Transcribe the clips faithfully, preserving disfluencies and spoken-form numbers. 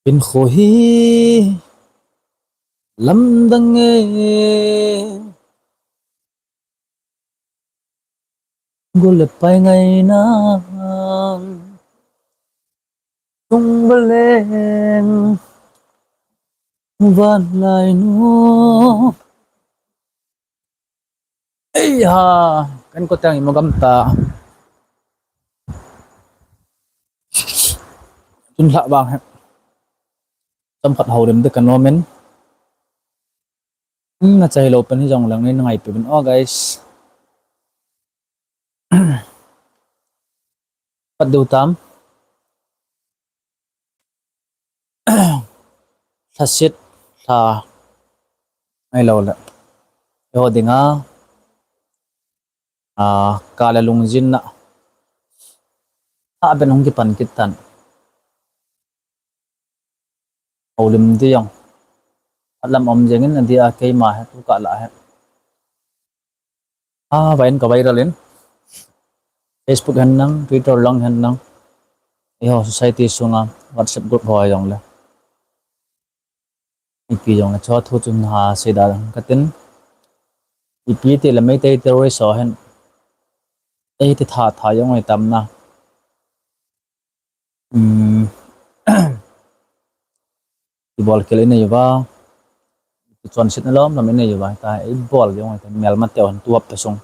Hinkho hi lamdang e, gol le pai ngaina, tung baleng vanlainu. Ei ha, kan ko tang imo gam ta. Tun lha bang he. Chomkhat houlim de kan omen. Hmm, na chai lo pen hi jong lang nei na ngaipi uvin. Oh, guys. Pat diu tam. Lhasit, lha. Ahilou le. Eiho dinga. A, ka le lungjin na. Aben hung kipan kit tan. Houlim di jong. Alam om jengin adia keima hi tu ka la hi. A, vain ka viral in. Facebook hen nang, Twitter lang hen nang. Eiho society sunga WhatsApp group ho jong le. Ipi jong le cho thu chun ha seida lang katin. Ipi ti le Meitei terrorist ho hen. Ei ti tha tha jong ei tam na. Hmm. Ibol kel inei uva. Ipi chonsetna lom lom inei uva. Ta ibol jong ei ta melma teu hen tu hapta sung.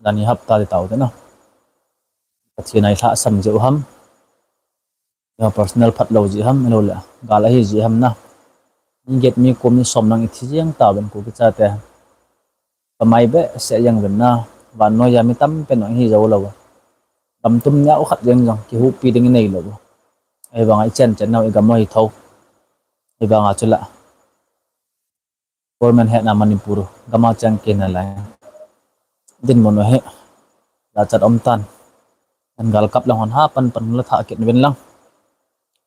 Dani hapta ti tau te na. Pathen a ilhahsam jeh u ham. Eiho personal phat lou jeh ham, ahilou le. Gal ahi jeh ham na. Mi get mi kum ni som nang ithi jeng tauvin Kuki chate. Kamai behseh jeng uvin na. Vannoi a mi tampen jong ihi jou lou. Gam tum neo khat jeng jong kihuhpi ding inei lou. Ahivanga ichen chen nau igam u ahi thou. Ahivanga chula. Government hetna Manipur gam a cheng kit nalai. Dinmun u hi jachat um tan. Kan galkap lang hon ha pan pan la tha kit uvin lang.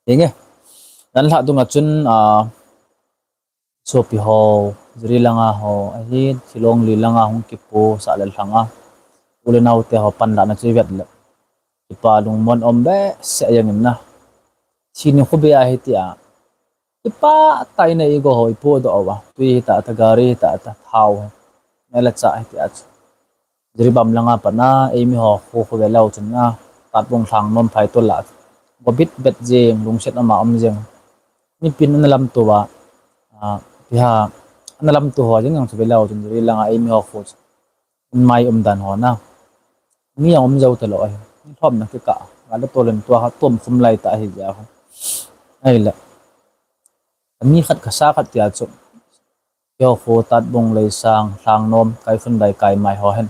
Hinge. Dan lha dunga chun, a, sopi ho, Jiribam langa ho, ahin, Thilong li langa hung kipu, sah le lhanga. U le nao te ho panlahna chu ivet le. Kipa lungmon um behseh jeng in na. Thi ni khu be ahi tia. Kipah tah in eiho ipohdoh uva. Tui hita ta, gari hita ta, thao hi. Mela cha hitia chu. Jiribam langa pat na, eimi ho khu khu ve leu chun na. Tatbung Lhangnom phaitol a. Go bit bet jeng, lungset ama um jeng. Mipin ana lamto uva. A, ipi ham, ana lamto ho jeng jong chu ve leu chun Jiribam langa eimi ho khu chu. Mai umdan ho na. Mi jong um jou talou ahi. Lhomna kikah. Gal le tol in tua ha tom khum lai ta ahi jeh a. Ahile. Ami khat kasa khat tia chu. Keiho khu Tatbung, Leisang, Lhangnom, Kaiphundai, Kaimai ho hin.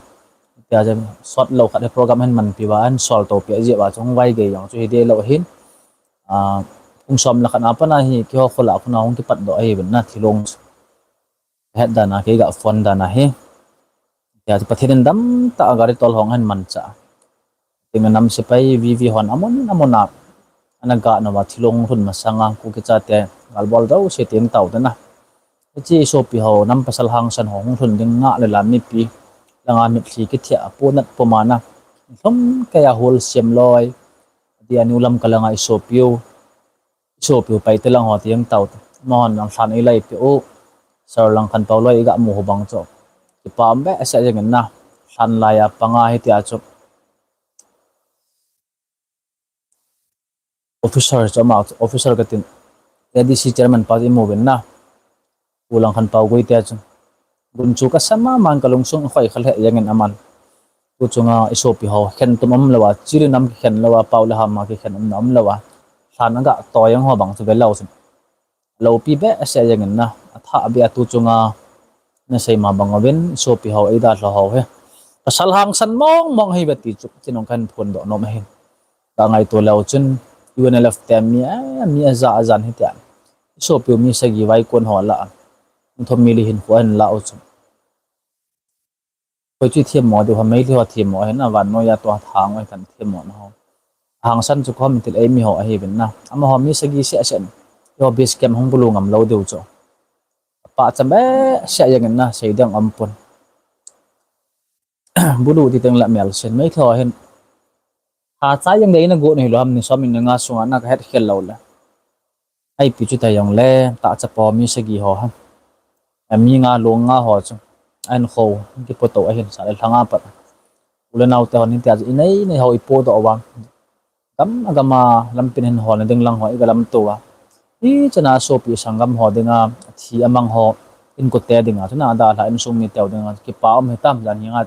Tia chu sot lou khat hi program hin manpi uva, hin sol to peh jeh uva chu hung vai gei jong chu hi deh lou ahin. A, kum som le khat a pat na hi, keiho khu lah khu na hung kipat doh ahi uvin na Thilong. Hetdan a, kei ga phone dan ahi. Tia chu Pathen in damtah a gari tol hong ahin manchah. Tin a nam sepai V V hon amun amun a ana gah nauva Thilong lhun masanga Kuki chate gal bol jouse teng tau te na. Hiche isopi ho nam pasal hangsan ho hung lhun ding ngah le la mipi langa mitlhi kithia a ponat poma na. Lhom kei a hol siam loi. Tia niu Lamka langa isopiu. Isopiu Paite lang ho teng tau te. Amahon lang lhan eilai peh u. Sir Langkhanpau loi iga mu ho bang chu. Kipa um behseh jeng in na. Lhan lai a panga hitia chu. Officer chu ama chu, officer katin. A D C chairman pa chu imu uvin na. Pu Langkhanpau Guite chu. Gunchu kasa mama in kalungsung akhoi kha lheh jeng in aman. Tu chunga isopi ho khen tum um lou a, chi le nam kikhen lou a, pao le ham a kikhen umna um lou a. Lhan aga to jeng ho bang chu ve leu chun. Loupi behseh jeng in na, athah beh a tu chunga, na sei ma bang uvin, isopi ho, eidalha ho hi. Pasal hangsan mong mong ahi uve ti chu, chin hung kahin phondoh nom ahi. Ka ngaito leu chun, U N L F te mi, eh, mi aja ajan hitia. Isopiu mi sagi vaikon ho lah a. Mi thum mi li hinkho ahin lah u chu. Koi chu themmo diu ham, Meitei ho themmo ahi na, vannoi a tua thang ahi tan themmo na ho. Hangsan chu koi ham itil eimi ho ahi uvin na. Amaho mi sagi seh seh. Eiho base camp hung bulu ngam lou diu chu. Apahcham behseh jeng in na, sei ding umpon. Bulu ti teng la mel sen Meitei ho hin. Ha cha jeng dei na go na hilou ham ni som in nga sunga na ka het khel lou le. Aipi chu ta jongle, tahchapa mi sagi ho ha. Ami nga long nga ho chu. Ahin kho, kipotou ahin sa le lhanga pat. U le nao te hon hitia chu inei nei ho ipodoh uva. Gam a gam a lampin hin holna ding lang ho iga lamto uva. Hichana sopi sanggam ho dinga, thi amang ho, inkote dinga, chuna adalhah insung miteu dinga, kipa um hitam jan hinga.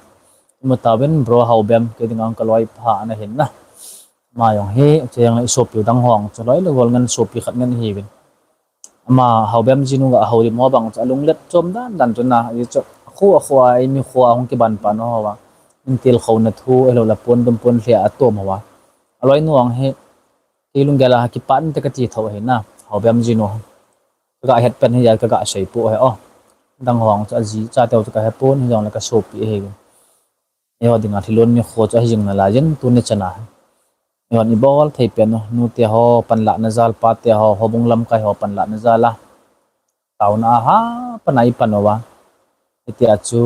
Imu tauvin bro Haobem, kei dinga kaloi pha ana hin na. Ama jong hi, cheng le isopi dang ho, chu loi le gol ngen sopi khat ngen ihiuvin. Ama Haobem jinu ga houlim ho bang chu alunglet chom dan dan chuna, aji chu akhu akhu a, eimi kho a hung kiban pan ho va. Intilkhouna thu, ahilou le pon dum pon lhia atom ho va. Aloinu ang hi, kei lunggel a kipan te kati tho ahi na, Haobem jinu. Kaga het pen hi ja kaga seipoi ahi o. Dang ho chu aji chateu chu kahepon, hijongle kasopi ahi. Eiho dinga thilon nikho chu ahi jing nalai jin tuni chana. Eihon ibol thei pen u, nute ho panlahna jal, pate ho, houbung lamkai ho panlahna jal a. Taona a ha pan a ipan uva. Hitia chu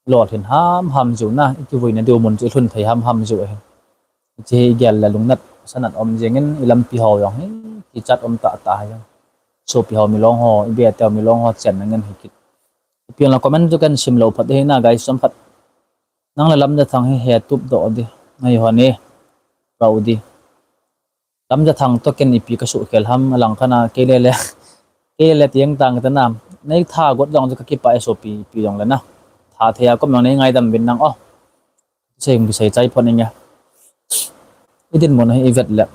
lolhin hamham jiu na, ikivuina diu mun chu ilhun thei hamham jiu ahi. Hiche hi igel le lungnat sanat um jengin, ilampi ho jong hi kichat um tahtah ahi. Sopi ho milong ho, ibe teu milong ho chenna ngen hi kit. Ipi jong le comment chu kahin simlou phat ahi na guys, chomkhat. Nang le Lamjathang hi hetup doh di, ngai hon e, rau di. Lamjathang toh ken ipi kasuhkhel ham, alangkhat a kei le le, kei le tiang tang kata na, nei tha got jong chu kakipah e sopi, ipi jong le na. Tha thei a kom jong nei ngaidam uvin nang o. Sei hung kisei chai phot inge. Idinmun hi ivet le.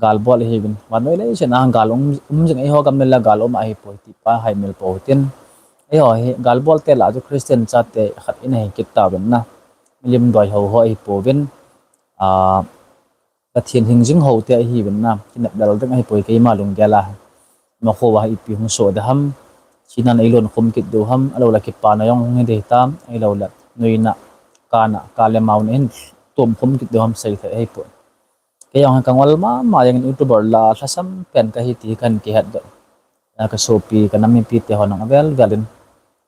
Gal bol ihiuvin. Vannoi leiset a gal um, um jing, eiho gam le la gal um ahipoi, tipa haimil pou hitin. Eiho hi gal bol te lah chu Christian chate khat in ahi kit tauvin na. Milim doi hou ho ahipouvin. A, Pathen hing jing ho te ahiuvin na. Kinep lel ding ahipoi keima lunggel a. Amaho va ipi hung soh de ham. Thinan eilon khum kit diu ham. Ahilou le kipana jong hung hi ding hitam. Ahilou le nuina, kana, ka le mauna hin tom khum kit diu ham sei thei ahipoi. Kei jong hi kangol mama jengin YouTuber la lhasam pen kahi ti kahin kihetdoh. Kasopi, kanam mipi te ho nang avel vel in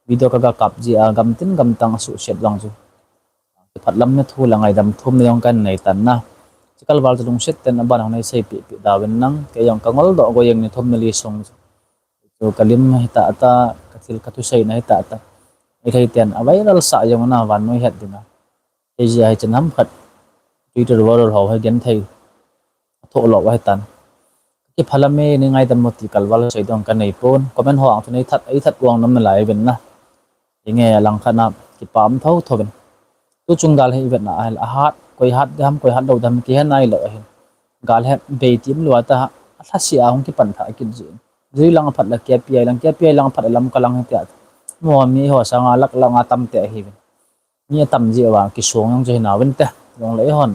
video kaga kap jeh a gamtin gamtang asuhset jong chu, kiphatlamna thu le ngaidam thumna jong kahin nei tan na. Hiche kalval chu lungset tah in aban hung nei seipeh peh tauvin nang. Kei jong kangoldoh go jeng ni thum ni li sung chu, chu kalim hi tahtah, kathil kathuseina hi tahtah. Ithei ten a viral sah jong na vannoi het dinga. Kei jeh a hiche nam khat Twitter viral ho hi genthei athoh lou ahitan. Kiphalam e, nei ngaidam mo ti kalval sei dong kanei pon. Comment ho ang chu nei that, ei that uang nom nalai uvin na. Inge alangkhat a kipa um thotho uvin. Tuchung gal hi ivetna ahile ahat, koi hat ding ham, koi hat lou ding ham kihe nailou ahin. Gal hi bei tim lou a ta, alhase a hung kipan thah kit jin. Jui lang aphat le K P I lang, K P I lang aphat le Lamka lang hitia. Mo mi ho sanga lakh lang a tamtah ahiuvin. Mi atam jeh uva kisong jong chu hinauvinte. Jongle eihon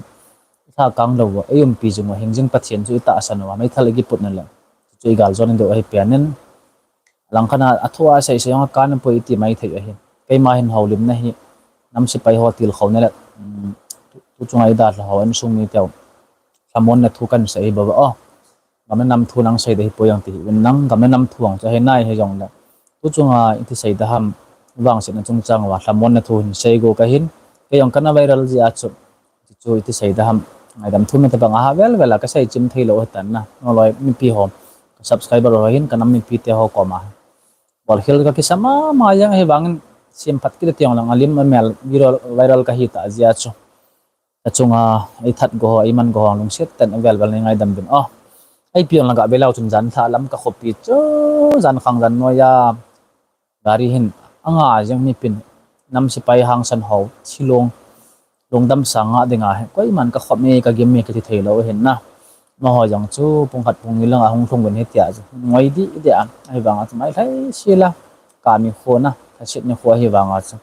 ilhakang lou uva, eiumpi jing uva, hingjing Pathen chu itahsan uva, meithal ikiputna le chu igaljon diu ahi pen in. Alangkhat a athu a seisei jong akan poi iti maithei ahi. Keima hin houlimna hi nam sepai ho tilkhouna le, um, tu, tuchunga idalha ho insung miteu lhamonna thu kahin sei ahi bouve o. Gam le nam thu nang sei ding ahipoi jong ti hih uvin nang, gam le nam thu ang chu ahi nai hijongle. Tuchunga iti sei ding ham, vangsetna chungchang uva lhamonna thu hin sei go kahin. Kei jong kana viral jeh a chu, chu iti sei ding ham, ngaidam thumna tabang a ha vel vel a kasei chim theilou ahitan na. Nolai mipi ho, ka subscriber ho hin, kanam mipi te ho koma bolkhel kakisa mama jeng ahivangin, semphat kit teng lang alim amel viral, viral kahitah jeh a chu. Achunga eithat go ho, eiman go ho lungset tah in avel vel nei ngaidam uvin o. Ipi jong le ga velou chun jan lha lam kakhopi chu, jan khang jan noiya gari hin anga jeng mipin, nam sepai hangsan ho, Shillong, lungdam sang a dinga hi koiman kakhop e, kagim e kiti theilou ahin na. Amaho jong chu pung khat pung ni lang ahung lhung uvin hitia chu ngoi dih dih a, ahivanga chu mai lhai sela, kami khona, lhaset nikho ahivanga chu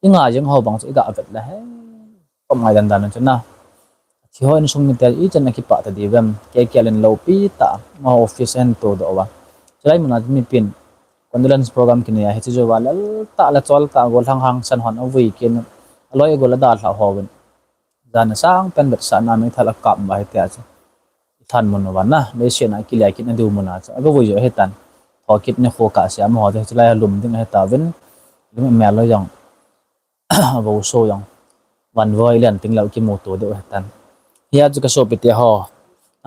inga jeng ho bang chu iga vet le he. Kom ngai dan dan chu na. Thi ho insung mite ichan akipah ta diuvem. Kei kial in loupi tah, amaho office ahin todoh uva. Chulai muna mipin condolence program kinei a hiche jouva lal tah le chol tah gollhang hangsan hon avui kit in, aloi agol adalhah hovin. Jan asang pen vetsahna meithal akap uva hitia chu ilhan mun uva na, leiset a kilia kitna diu muna chu aga vui jou ahitan. Thokit nikho kahsea amaho chu chulai a lum ding ahitauvin, lim amel lou jong, avouso jong, vanvoi len ting lou kimuto diu ahitan. Hia chu kasopite ho,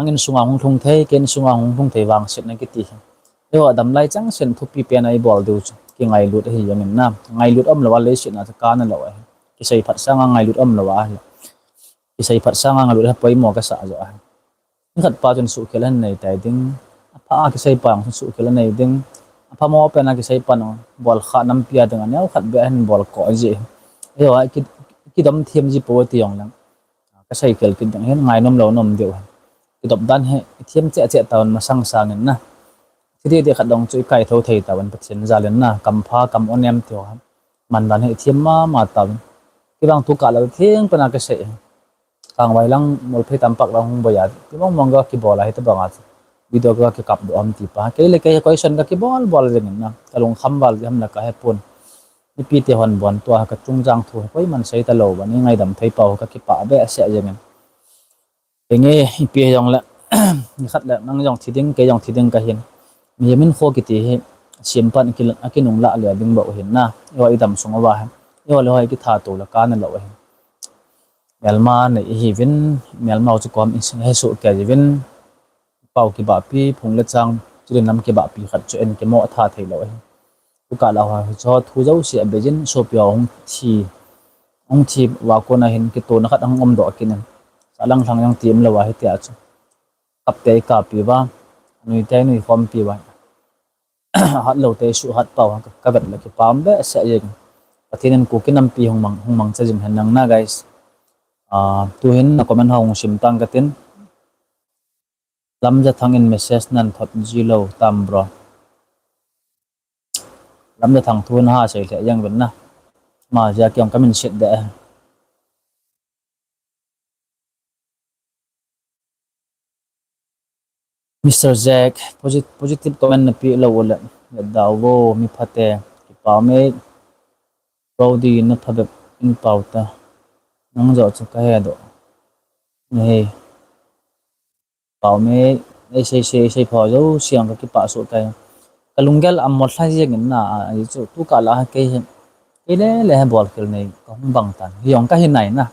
Nang insunga hung lhung thei, kei insunga hung lhung thei vangsetna kiti hi. Eiho adam lai chang sen thupi pen a ibol diu chu kingailut ahi jeng in na. Ngailut umlou a leiset na chu kana lou ahi. Kisei phat sanga ngailut umlou ahi. Kisei phat sanga ngailut hi poimo kasah jo ahi. Nikhat pa chun suhkhel ahin nei tai ding. Apha a kisei pa jong chun suhkhel anei ding. Aphamo pen a kisei pa jong bol kha nampi a ding a neo khat beh ahin bol koh ji. Eiho a ki, kidom them ji pou ti jong leng. Kasei khel kit ding hin ngainom lou nom diu hin. Kidop dan hi ithem cheh cheh tauvin masang sangin na. Thi deh deh khat dong chu ikaithou thei tauvin Pathen jal in na. Kampha, kam onem tiu hin. Man dan hi ithem mama tauvin. Kei vang tu kah la theng pen a kasei hi. Kangvai lang, Molphei Tampak lang hung boi a, ti mong mong kakibol a hitobang a chu video kakikap doh ham ti pa. Kei le kei hi question kakibol bol jeng in na. Kalungkham val ji ham la kahepon. Mipite hon bon tua kachungchang thu hi koiman sei talou va, nei ngaidam thei pau kakipah behseh jeng in. Kei nge ipi hijongle, nikhat le nang jong thi ding, kei jong thi ding kahin. Mihem in kho kiti hi, siampan aki, akinunglah le ding bou hin na. Eiho idam sung uva hi. Eiho le ho ikitha tou le kana lou ahi. Melma nei ihiuvin, melma u chu kom ihesoh kei uvin. Pau kibahpi, phung le chang, chule nam kibahpi khat chu eikimoh tha theilou ahi. Tu kah la ho hi chu thu jouse abei jin, sopi ho hung thi, hung thi uva kona hin kitona khat ahung umdoh kit in. Sahlang lhang jong ti umlou a hitia chu. Kapte ikapi uva, nuite inui khompi uva. Hatlou te isuhat pau, kavet le kipah behseh jeng. Pathen in Kuki nampi hung mang, hung mangcha jing hen lang na guys. Ah, tuhin na comment ho hung sim tang katin. Lamjathang in message nahin thot ji lou tam bro. Lamjathang thu naha sei lheh jeng uvin na. Ama jeh a kei jong kamin set deh. Mister Jack, posi-, positive comment napeh lou uleh, vetda uvo, mi phate, kipah e, Rowdy napha bep in pau ta, nang joh chu kahedoh nahi, pau e, eisei sei, eisei pha jouse jong kakipah soh tai, kalunggel amol lha jeng in na, ahi chu, tu kah la kei hi, kei le le hi bolkhel nei kahung bang tan, hijong kahi nai na.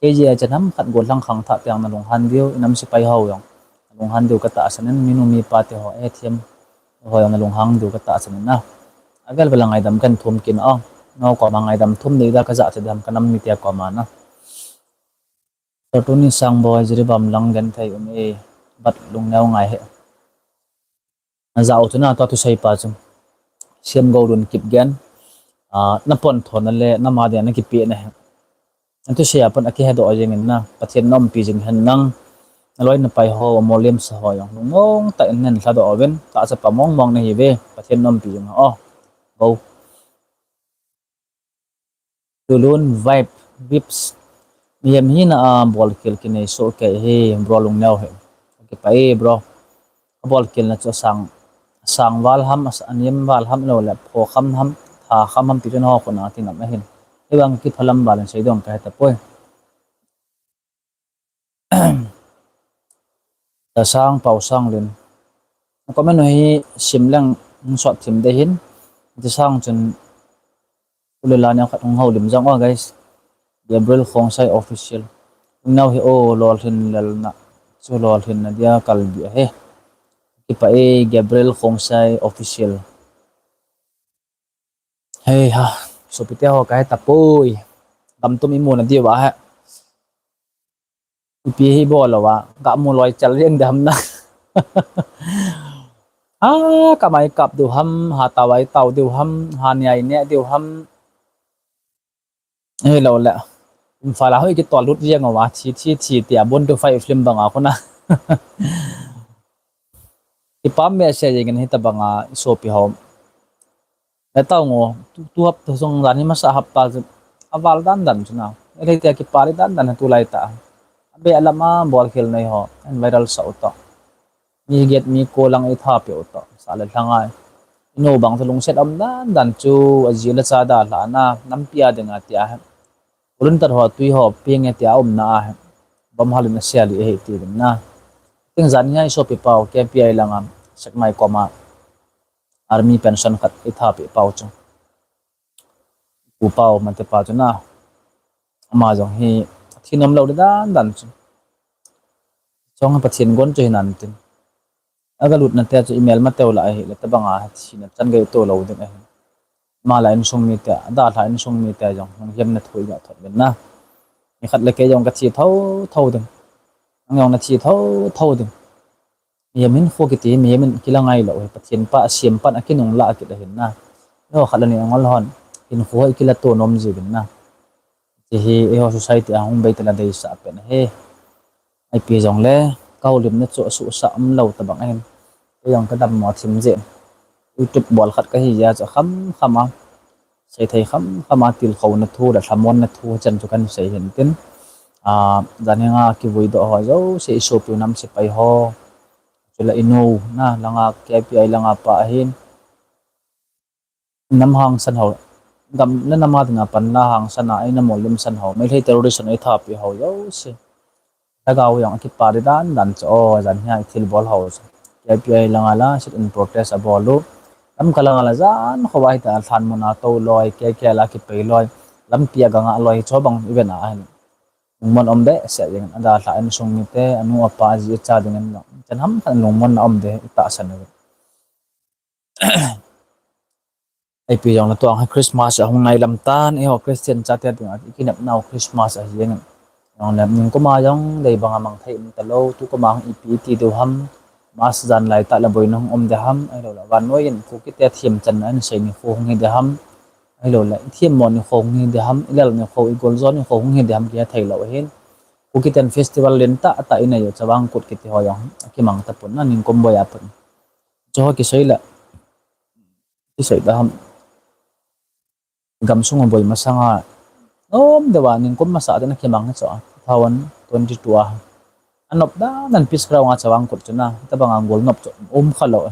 Kei jeh a chan ham khat gollhang khangthah teng nalunghan diu, inam sepai ho jong nalunghan diu katahsan in, minu mipa te ho, eh, them ho jong nalunghang diu katahsan in na. Avel vel a ngaidam kahin thum kit na o. Nangho koma ngaidam thum ding da kajah chu dam kanam mite koma na. Sir Tony Sangboi, Jiribam lang genthei um e, but lungneo ngai hih. Najah u chu na, tua thusei pa chu. Siam Gourun Kipgen. Ah, napontho na le, nama dia nakipeh na hi. Nathusei a pat akihedoh jeng in na, Pathen naumpi jing hen lang. Naloi napai ho, amolem sa ho jong lungmong tah in nahin lhadoh uvin, tahsa pa mong mong nahiuve, Pathen naumpi jing hen o. Go. Tulun Vibe, Vips. Mihem hina a bolkhel kinei soh kei hi, bro lungneo hih. Kipah e, bro. Abolkhel na chu asang, asang val ham, asa-, anem val ham, lou le pho kham ham, tha kham ham ti chun ho khun a kingam ahin. Hivang kiphalam val in seidom kahe tapoi. Tasang Pausang Lin. Comment hi sim leng hung sot thim deh hin. Tasang chun u le la neo khat hung houlim jong o, guys. Gabriel Khongsai Official. Nau hi o lolhin lelna. Chu lolhinna dia kalbi ahi. Kipah e Gabriel Khongsai Official. Hei ha, sopite ho kahe tapoi. Damtum imu na diu ahi. Ipi hi bol lou a, gamu loi chal jeng ding ham na. Ah, kamai kap diu ham, hatah vai tao diu ham, hani ai neh diu ham. Hilou le. Imphal a hoi kitol lut jeng uva, thi, thi, thi, tia Born to Fight film banga khun a. Kipah message jeng in hitobanga isopi ho. Hetao ngo, tu, tu hapta jong jan hi masa hapta chu aval dan dan chu na. Elei tia kipah le dan dan tulai tah. Abeh lam a bolkhel nei ho, ahin viral sah u toh. Mi get mi ko lang itha peh u toh. Sa le lhang a. Inu bang chu lungset um dan dan chu aji le cha dalhah na, nampi a dinga tia. Volunteer ho tui ho peng e tia umna a. Bomb hal in asia lih ahi ti ding na. Tin jan hi isopi pau, K P I langa, Sekmai koma. Army pension khat itha peh pau chu. Pu Pau Mate pa chu na. Ama jong hi, thi nom lou dan dan chu. Chong Pathen gon chu hinan tin. Agalutna te chu imelmateu lah ahile tobanga sina chan gei to lou ding ahi. Ama lah insung mite, adalhah insung mite jong lunghemna thu iga thot uvin na. Nikhat le kei jong kathi thouthou ding. Nang jong nathi thouthou ding. Mihem hinkho kiti hi mihem in kila ngailou hi, Pathen pa asem pan akinunglah kit ahin na. Eiho khat le ni angol hon hinkho hi kila to nom jiuvin na. Hiche hi eiho society a hung bei tala deisah pen ahi. Ipi jongle kahoulimna chu asuhsah umlou tobang ahin. Kei jong kadammo thim jeh in, YouTube bol khat kahi jeh a chu khamkham a, seithei khamkham a tilkhouna thu le lhamonna thu chan chu kahin sei hin tin. Jan hinga kivuidoh ho jouse, isopiu nam sepai ho, chule inu na langa, K P I langa pa ahin, nam hangsan ho, gam le nam a dinga panla hangsan a eina mollimsan ho, Meitei terrorist hon eithapi ho jouse, lhagao jong akipah di dandan chu, o, jan hia ithilbol ho chu, K P I langa la sit-in protest abol u, Lamka langa la jan khova hita lhanmun a tou loi, K K L a kipei loi, lampi a gangah loi, hiche bang event a hin lungmon um behseh jengin, adalhah insung mite, anu apa, aji acha dingin jong chan hamkhat lungmonna um ding itahsan uvin. Ipi jongle tua hi Christmas ahung nailam tan, eiho Christian chate dinga ikinepnau Christmas ahi jengin. Jongle ningkuma jong dei banga mang thei um talou, tukuma hung ipi iti diu ham, Mass jan laitah le boina hung um ding ham, ahiloule vannoi in Kukite themchanna ahin sei nikho hung hi ding ham, ahiloule ithemmo nikho hung hi ding ham, ilel nikho, igoljo nikho hung hi ding ham kihe theilou ahin. Kukiten festival lentah tah inei u, Chavang Kut kiti ho jong akimang tapon na ningkum boi a pat. Chuho kisei le, kisei ta ham, gamsung a boi masanga, nom deuva ningkum masa a ana kimang hi chu a, two thousand twenty-two a, anop dan dan peace ground a Chavang Kut chu na, hitobanga golnop chu um khalou.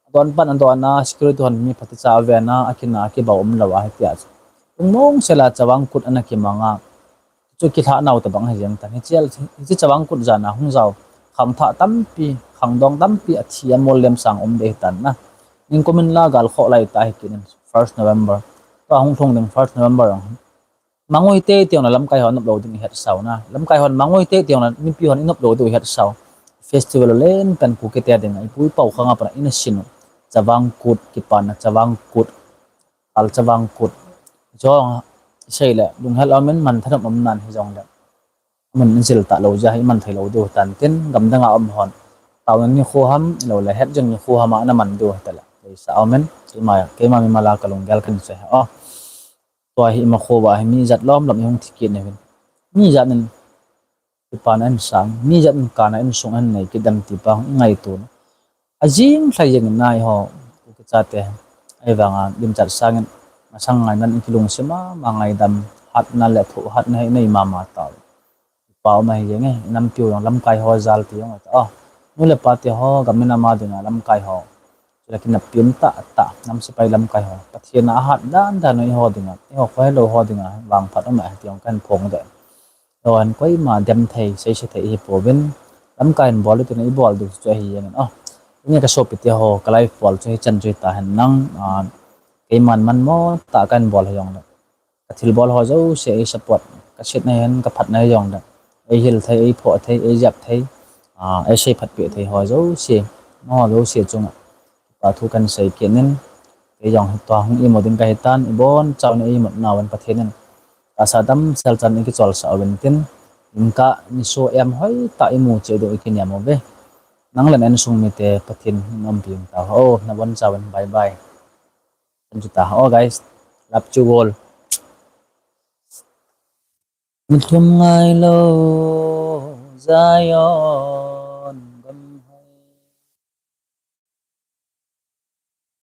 Adon pan adon a, security hon mi phatecha avena, akina akibau umlou a hitia chu lungmong sela Chavang Kut ana kimanga, chu kilhahnau tobang ahi jeng tan. Hiche, hiche Chavang Kut jan a hung jao khangthah tampi, khangdong tampi athi amol lemsang um ding ahitan na. Ningkum in la gal khoh laitah ahi kit in first November. Tua hung lhung ding first November jong mang u hite ti jongle lamkai ho nop lou ding ihetsau na. Lamkai hon mang u hite ti jongle mipi hon inop lou diu ihetsau. Festival lenpen Kukite dinga ipu ipau khanga pat a ina sin u, Chavang Kut, kipana Chavang Kut, kal Chavang Kut. Jong isei le lunghel aumin, manthanop um nan hijongle amun jil talou jeh a iman theilou diu hitan tin, gamdanga um hon taona nikho ham, ahiloule hetjing nikho ham a ana man diu hitale deisah aumin, keima, keima mimal a kalunggel kahin sei hi o. Tua hi imakho uva hi mi ijat lomlom ihung thi kit nauvin. Mi ijat in kipana insang, mi ijat in kana insung ahin nei kit dem ti pa hung ingaito na. Ajing lhai jengin na eiho Kuki chate, ahivanga dimchat sangin masang ngainan ikilungsim a, ma ngaidam, hatna le thohhatna hi inei mama tauve. Kipa um ahi jenge, inampiu jong lamkai ho jal ti jong ata o. Nu le pa te ho, gam le nam a dinga lamkai ho, chule kineppi um tahtah nam sepai lamkai ho, Pathen a ahat dandan u eiho dinga, eiho khohelou ho dinga vangphat um ahi ti jong kahin phongdoh in. Eiho hin koima dem thei, seise thei ihipouvin, lamkai in bol u tin ibol diu chu ahi jengin o. Tuni kasopite ho, ka live bol chu hichan chu hita hen lang, keiman manmo tah kahin bol hijongle, kathilbol ho jouse ei support, kasetna hin kaphatna hijongle, eihil thei, eiphoh thei, eijep thei, eisei phatpeh thei ho jouse, amaho jouse chunga kipa thu kahin sei kit in. Kei jong hitia hung imu ding kahitan, ibonchauvin eimutnauvin Pathen in tahsa damsel chan ikicholsah uvin tin, jingkah nisoh em hoitah imu cheh diu ikinem uve. Nang le na insung mite Pathen in umpi jing tauhen o, nabonchauvin bye bye. Chan chu ta o guys, love you all. Mithlum ngailou Zion.